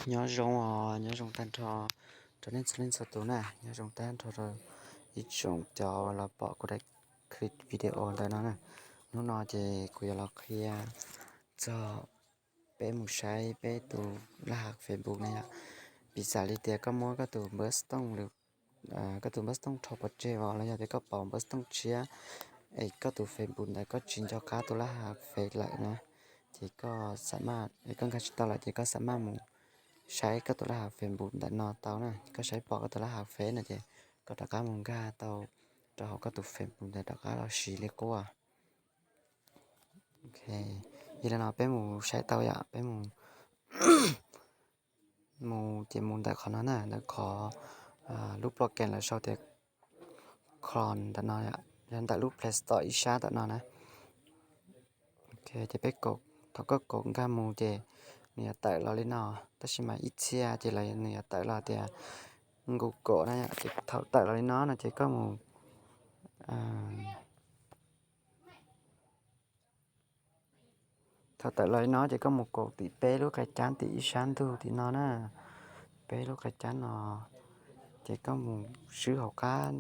Nyob zoo os, nyob zoo tag nrho rau nej txhua leej txhua tus na, nyob zoo tag nrho rau ib tsoom cov los pom kuv daim video ntawm no na. Hnub no ces kuv yuav los qhia txog peb mus saib peb tus laj hav Facebook na yom. Piv xam li tias koj muab koj tus npawb xov tooj, koj tus npawb xov tooj rho pov tseg os, los yog tias koj pauv npawb xov tooj tshiab es koj tus Facebook ntawd koj tsis nco qab tus laj hav Face lawm na, ces koj xam maj, koj nkag tsis tau lawm ces koj xam maj mus saib koj tus laj hav Facebook ntawm no tau na. Koj saib pom koj tus laj hav Face no ces koj rov qab mus nkag tau rau hauv koj tus Facebook ntawd rov qab los siv li qub. Yog li no peb mus saib tau yom, peb mus, mus ces mus ntawm qhov no na, ntawm qhov lub program lawv sau tias Chrome ntawm no, yog ntawm lub Play Store ib sab ntawm no na. Ces peb, thaum koj kauv nkag mus ces nws yuav tawm los li no, tab sis mas ib txhia ces nws yuav tawm los tias Google na yom. Ces thaum tawm los li no no ces koj mus, thaum tawm los li no ces koj mus kauv tim peb lub qai cab tim ib sab ntug tim no na, peb lub qai cab no, ces koj mus swb hauv qab,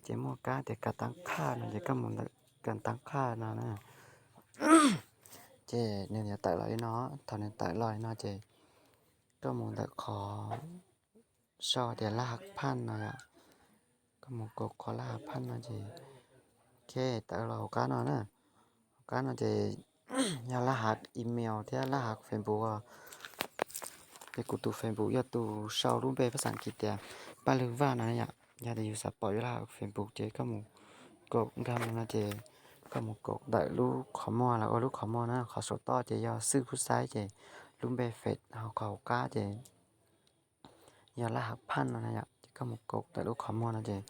ces muaj kab tias kas tab qhaj no ces koj mus ntawm kas tab qhaj no na. Ces nws yuav tawm los li no, thaum nws tawm los li no ces koj mus ntawm qhov sau tias laj hav phaj no yom. Koj mus kauv qhov laj hav phaj no ces, ok, tawm los hauv qab no na. Hauv qab no ces yog laj hav email thiab laj hav Facebook. Ces kuv tus Facebook yog tus sau lub npe phaj xaj kiv tias Paj Lwg Vaj no yom. Yog tias yus xav pom yus laj hav Facebook ces koj mus kauv nkag mus no ces koj mus kauv ntawm lub qhov muag los ua lub qhov muag na, qhov saum toj ces yog xwb pub xaib ces lub npe Face hauv qhov hauv qab ces yog laj hav phaj no na yom. Ces koj mus kauv ntawm lub qhov muag no ces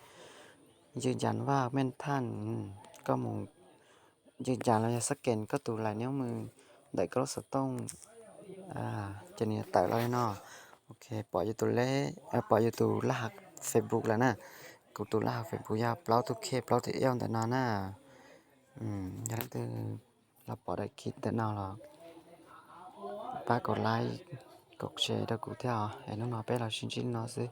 ywg ncas vaj mej thaj, koj mus ywg ncas los yog xab kes koj tus lais niab mws ntawm koj lub xov tooj, ces nws yuav tawm los li no. Ok, pom yus tus lej, pom yus tus laj hav Facebook lawm na. Kuv tus laj hav Facebook yog plaub two k plaub two l ntawm no na. Yog leej twg los pom daim khiv ntawm no los pab kauv like, kauv share rau kuv thiab os. Es hnub no peb los sib ntsib li no xwb.